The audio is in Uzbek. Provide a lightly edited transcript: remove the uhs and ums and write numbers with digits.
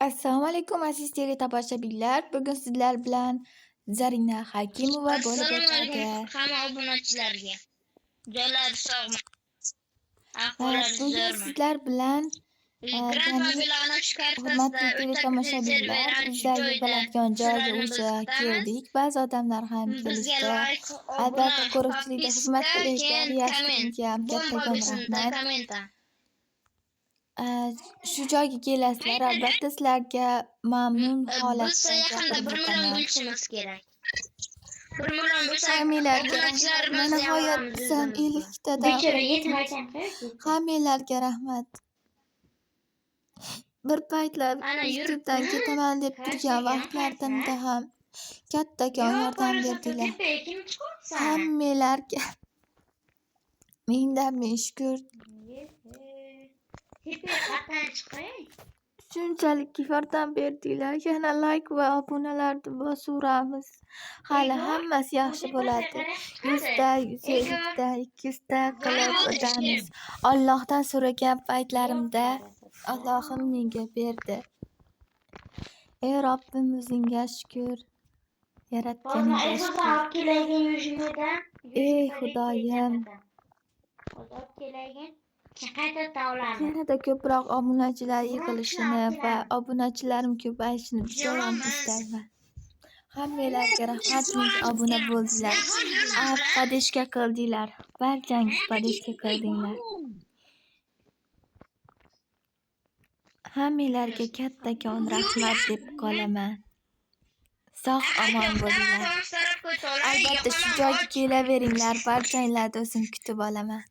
Assalomu alaykum, aziz teletomoshabinlar. Bugun sizlar bilan Zarina Hakimova bo'lib Assalomu alaykum o'tadi. hamma obunachilarga. Jonlari sog'mi? Va Ahvollari bugun zo'rmi? sizlar bilan Grand ya'ni Mobil ana shu hurmatli kartasida o'ta teletomoshabinlar, server bizlar joyda yig'iladigan joyga sizlarni biz o'sha kutamiz. keldik. Ba'zi odamlar ham Bizga kelishdi. like, obuna, Albatta, ko'ruvchilikda xizmat подписка, qilayotgan keyin komment. Riyastimga ham Bomba kattakon bo'lsin rahmat. Komment. Shu joyga kelasizlar, albatta sizlarga mamnun Biz holatda yaqinda gapirib 1 million o'taman. bo'lishimiz kerak. 1 million bo'lsa Hammanglarga obunachilarimizni ham nihoyat olamiz biz ham o'zimizga. 50 tadan Bechora yetmagan. Hammanglarga rahmat. Bir paytlar Ana YouTube'dan yuribdi. ketaman deb turgan Qarshiga vaqtlarimda qarsa. ham kattakon Yo'q, yordam Qoraso'rda berdinglar. tepaga kim chiqyapsan? Hammanglarga mingdan ming shukur. Tepaga qattan chiqay. Shunchalik yordam berdinglar. Yana layk va obunalarni bosaveramiz. Hali Igor, hammasi bu yaxshi tepasiga bo'ladi. qarab chiqadi. 100 ta, 150 Igor. ta, 200 ta qilib Mana o'tamiz. Allohdan so'ragan paytlarimda Allohim menga berdi. Ey Robbim, o'zingga shukur. Yaratganingga Hozir shukur. olib kelagin yuzinidan. Ey Xudoyim. Hozir olib kelagin. Keyin qaytadan olamiz. Yanada ko'proq obunachilar yig'ilishini olib va kelamiz. obunachilarim ko'payishini judayam Yig'ilamiz. istayman. Hammanglarga rahmat, menga obuna bo'ldinglar. Поддержка qildinglar. Barchangiz поддержка qildinglar. Hammanglarga kattakon rahmat deb qolaman. Sog' omon bo'linglar. Albatta shu joyga kelaveringlar. Barchanglarni o'zim kutib olaman.